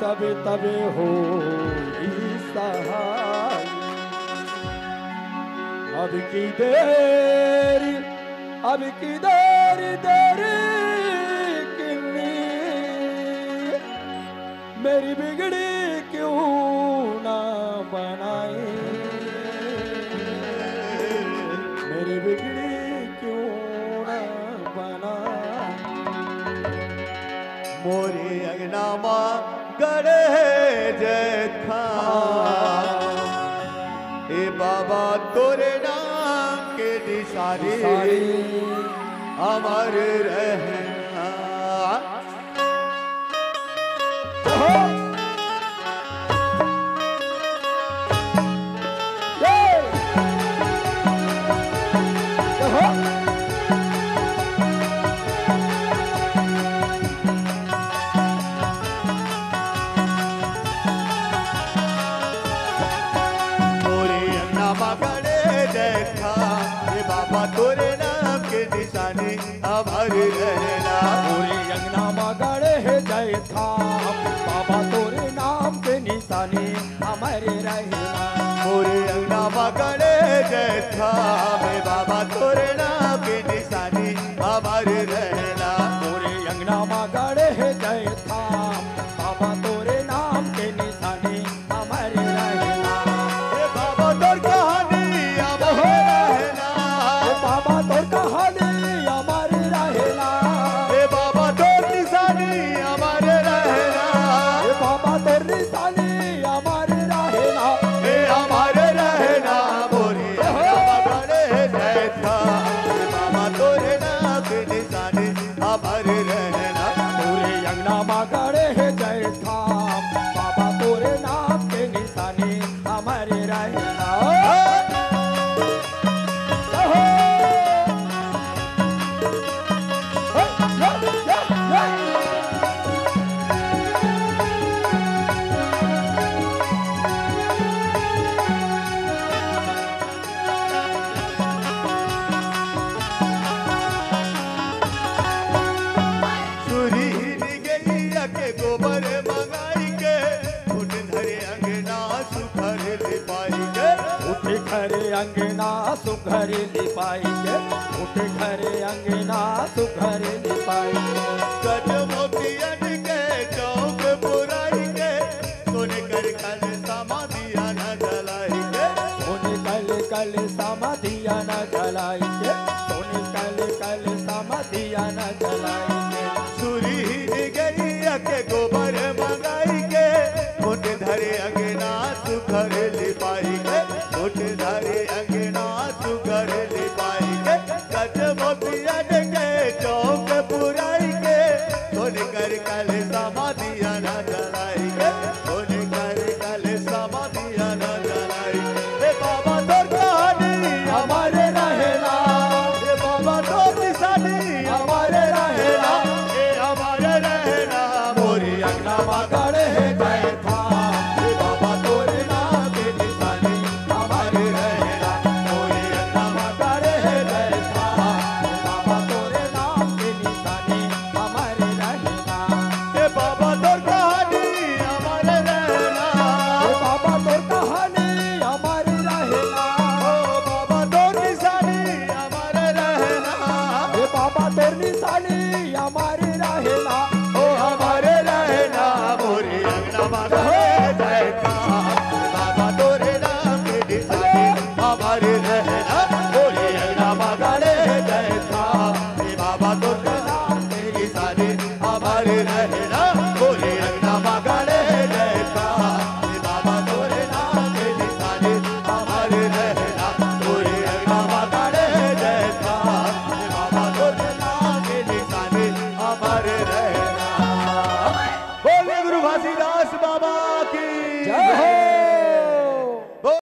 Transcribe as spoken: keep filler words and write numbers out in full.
तबे तबे होई सहाय। अब की देर, अब की देर, देर किन्नी, मेरी बिगड़ी क्यों ना बनाए, मेरी बिगड़ी क्यों ना बनाए। मोरे अंगना मा गड़े हे जैतखाम, ए बाबा तोरे नाम के निशानी, निशानी। अमर रहना। मोरे अंगना मा गड़े जैतखाम, ए बाबा तोरे नाम के निशानी, अमर रहना। मोरे अंगना मा गड़े हे जैतखाम, बाबा तोरे नाम के निशानी, अमर रहना। मोरे अंगना मा गड़े जैतखाम, ए बाबा तोरे नाम के निशानी, अमर रहना। मोरे अंगना मा गड़े हे जैतखाम, बाबा तोरे नाम के निशानी, अमर रहना। ए बाबा तोर कहानी अमर रहना। ए बाबा तोर कहानी अमर रहना। ए बाबा तोर निशानी अमर रहना। ए बाबा तोर निशानी अमर रहना। ए अमर रहना। मोरे अंगना मा गड़े हे जैतखाम, ए बाबा तोरे नाम के निशानी अमर रहना। मोरे अंगना मा गड़े हे जैतखाम, बाबा तोरे नाम के निशानी अमर रहना। ओ! कहो! सुरही गइया के गोबर मंगाई के, उठ धरे अंगना सुघर लिपाई के। उठ धरे अंगना सुघर लिपाई के, उठ धरे अंगना सुघर लिपाई के। गजमोतियन के चौक पुराई के, सोने कर कलसा मा दिया न जलाई के। सोने कल कलसा मा दिया न जलाई के, सोने कल कलसा मा दिया न जलाई के। सुरही गइया के गोबर मंगाई के, उठ धरे अंगना सुघर लिपाई के, उठ धरे अंगना सुघर लिपाई के। गजमोतियन के चौक पुराई के, सोने कर कलसा मा दिया न जलाई के, सोने कर कलसा मा दिया न जलाई। ए बाबा तोर कहानी अमर रहना, ए बाबा तोर निशानी अमर रहना, ए अमर रहना। मोरे अंगना मा गड़े हे जैतखाम, ए बाबा तोरे नाम के निशानी अमर रहना। मोरे अंगना मा गड़े हे जैतखाम, ए बाबा तोरे नाम के निशानी अमर रहना। ए बाबा तोर कहानी अमर रहना। ए बाबा तोर कहानी अमर रहना। ओ बाबा तोर निशानी अमर रहना। ए बाबा तोर निशानी अमर रहना। ओ अमर रहना। मोरे अंगना मा गड़े जैतखाम, बाबा तोरे नाम के निशानी अमर रहना। मोरे अंगना मा गड़े जैतखाम, बाबा तोरे नाम के निशानी अमर रहना।